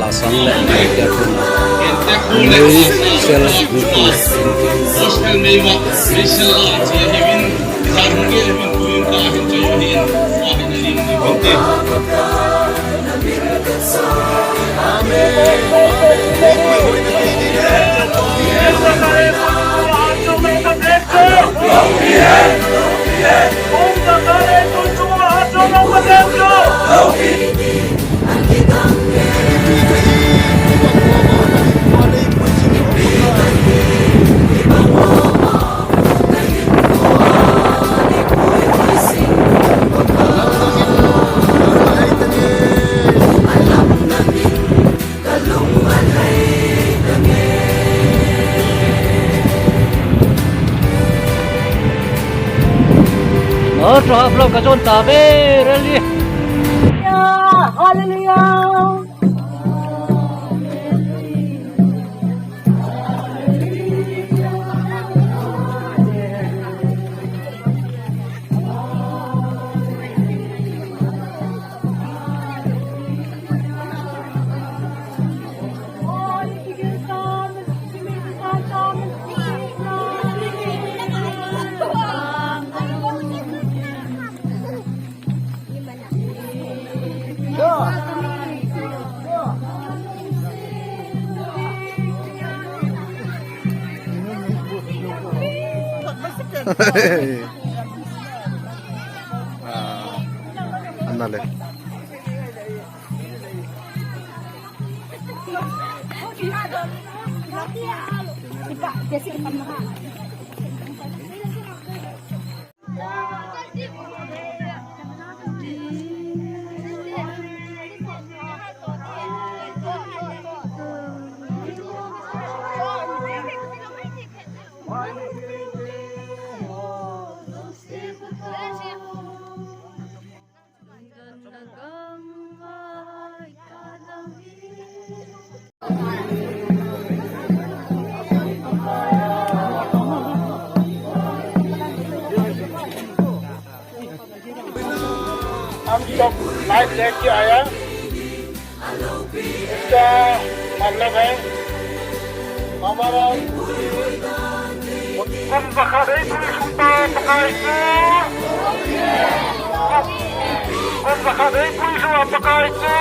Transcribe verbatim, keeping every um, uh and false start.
Asang le America khun. Mei sel ni. Gospel mei ma, mei sel la, chi hi min, za hung ge min, tu in ka hin cho yo hin, wa hin ni ni te. Hallelujah, hallelujah. Ah, anale. हम सब लाइव लेके आया, इसका मतलब है हमारा हम बखा दे पुलिस को पकड़ के, हम बखा दे पुलिस को पकड़ के।